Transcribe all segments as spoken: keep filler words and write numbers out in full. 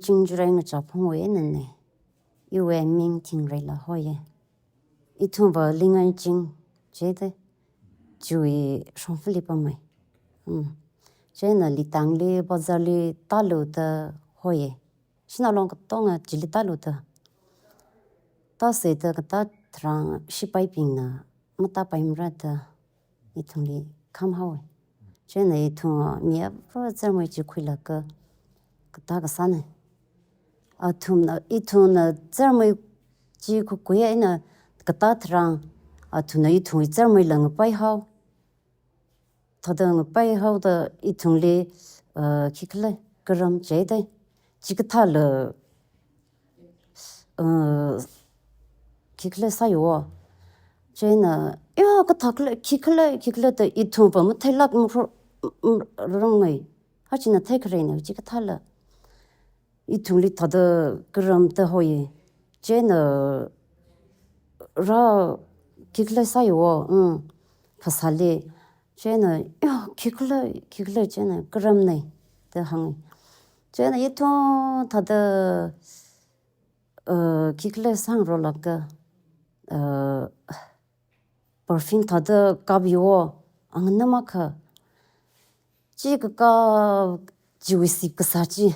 Chingjarai Ngachaphungwui einana. Iwui ming Thingreila hoiya. Ithumva Lingainching jida, chiwui shongfali pamhai. Mm. Chieina Litangli, bazarli tālu da hoiya. Shanao long katonga chili tālu da. Tāsāda katā tharan shipaibingna matāpaimara da ithumli khamhaowa. Chieina ithum mi ava Zarmai chi khuilaga katā kasāna. Athumna, ithumna Zarmai chi khuikhui eina katā tharan, athumna ithumwui Zarmaila ngapaihao. Thāda ngapaihaoda ithumli, uh, khikhala karam jida. Chikathāla, uh, khikhala sāya. Chieina, ya, kathākhala, khikhala, khikhala da ithumva matheilāk mro-, m-, m-, rangai. Hāchina theikharena, chikathāla. Ithumli thāda karam da hoiya. Chieina rā khikhala sāya, mm, phasāli. Chieina, ya, khikhala, khikhala chieina karamna da hānga. Chieina ithum thāda, uh, khikhala sāngarolaga, uh, perfume thāda kapya, anganam akha. Chi kakap chiwui sip kasā chi.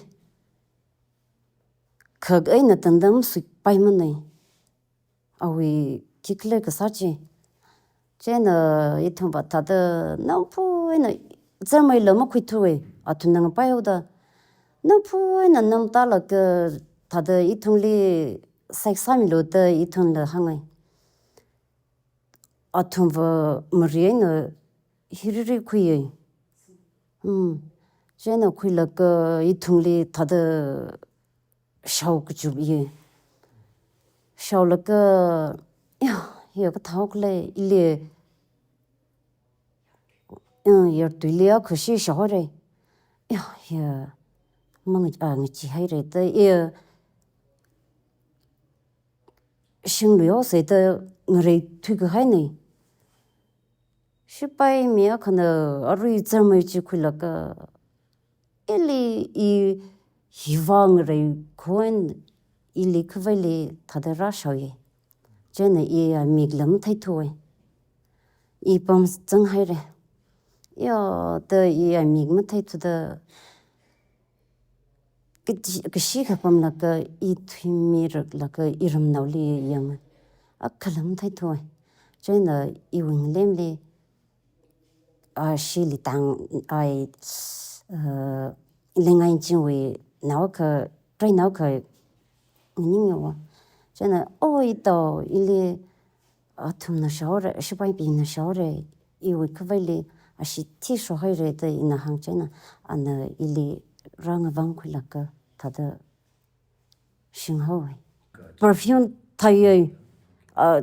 Khak eina tangda masuipaimana. Awui khikhala kasā chi. Chieina ithumva thāda nampu eina Zarmaila makhuithuwa, athumna ngapaihaoda. Nampu eina namtālaga thāda ithumli sāsāmilu da ithumla hānga. Athumva mari eina hiriri khuiya. Hmm. Chieina khuilaga ithumli thāda shao kachup ya. Shaolaga, ya, ya kathākhala ili, uh, yartuili akha shi shaohaira. Ya, ya, mang, ah, ngacheehaira da, ya, shingluihaosa da ngareithui kahaina. Shipai mi akhana arui Zarmai chi khuilaga, ili i hiva ngarei khon ili khavaili thāda rāshaoya. Chieina i amikla matheithuwa. I pamzanghaira. Ya, da i amik matheithuda kashi, kashi kapamlaga i thuimiraklaga i ramnaoli yanga. Akhala matheithuwa. Chieina iwui ngalemli, ah, shi Litang, ai, uh, Lingainchingwui nao akha, preiva̱nao akha nganingya. Chieina, o, ito, ili athumna shaora, shipaibingna shaora, iwui khavaili ashee thi shohaira da ina hāng chieina, ana ili rāngavang khuilaga thāda shinghaowa. Perfume theiya, ah,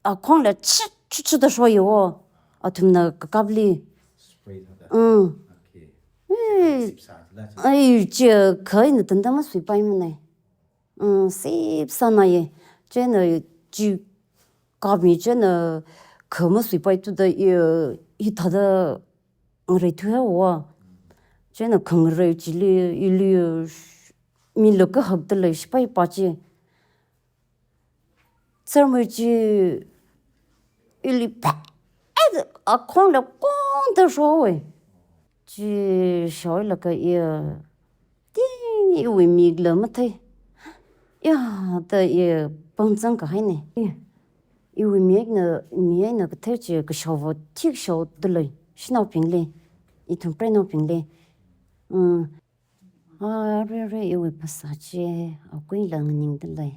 akhongla chit chit chit da shoya, athumna kakapli. Spray thāda. Mm. Okay. Eh. Sipsā thāda. Ai, chi kha eina tangda masuipaimana. Mm, sipsāna ya. Chieina chi kapmi chieina kha masuipaithuda ya, hithāda ngareithuihaowa. Chieina khangarei chili, ili, mila kahakdalei shipaipa chi. Zarmai chi ili pa, eh, akhongla kongda showa. Chi shoilaga i, ting iwui mikla mathei. Ya, da i pamzang kahaina. I, iwui mikna, mi eina kathei chi kashaova thik shaodalei. Shanaobingli, ithum preinaobingli. Mm. Ah, re, re, iwui phasā chi, akuila nganingdalei.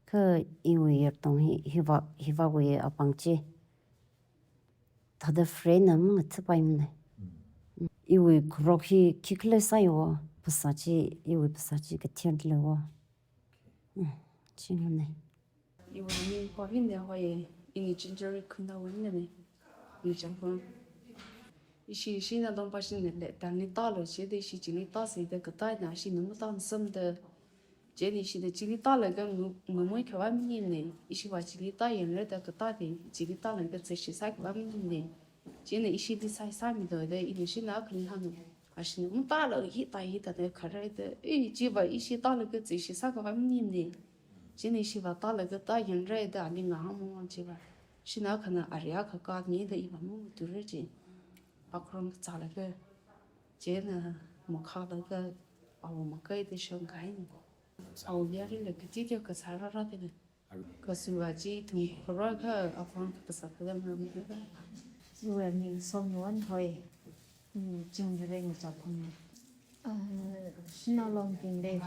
Kha iwui yartong hi, hiva, hivawui apāng chi. Thāda free na mangathapaimana. Iwui kharok hi khikhala sāya, phasā chi, iwui phasā chi katherdalei wa. Mm, chi mana. Iwui ming Pavin da hoiya, ini Chinchari khunawui einana. Ini Changphung. Ishi, ishina dongpa shina Litangli tālu jida ishi chili tāsāda katāna, ishina matāngasamda. Chieina ishina chili tālaga ngu-, ngumui khavai maningmana. Ishiva chili tāyangra da katāda, chili tālaga tseshi sākhavai maningmana. Chieina ishili sāsāmilu da, ili ishina akhali hānga. Ashina matālaga hithā hithāda kharāda, eh, chiva ishi tālaga chi shi sākhavai maningmana. Chieina shiva tālaga tāyangra da ali ngahānmang chiva. Chieina khana ari akha kāmida iva mamutura chi. Akhorong kazālaga, chieina makhālaga, awo makaida shongkahaina. Awo yarila kateokha sārārada. Kasuiva chi thumkharā akha akhorong kazā kazā maram. Iwui ming Somnuwan hoi. Mm, Chingri ngachāphung. Ah, Shanao Longbingli.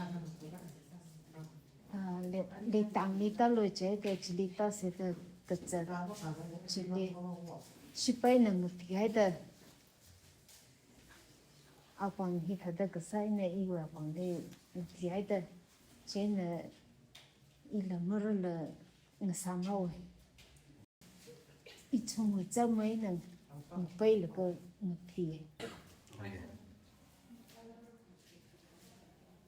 Ah, le, leitangli tālu jiakha chili tāsāda kazat. Chili shipaina ngapihaida. Apāng hithāda kasā eina iwui apāngli ngapihaida. Chieina ila marala ngasānghaowa. Ichungwui chāmeina ngapailaga ngapi.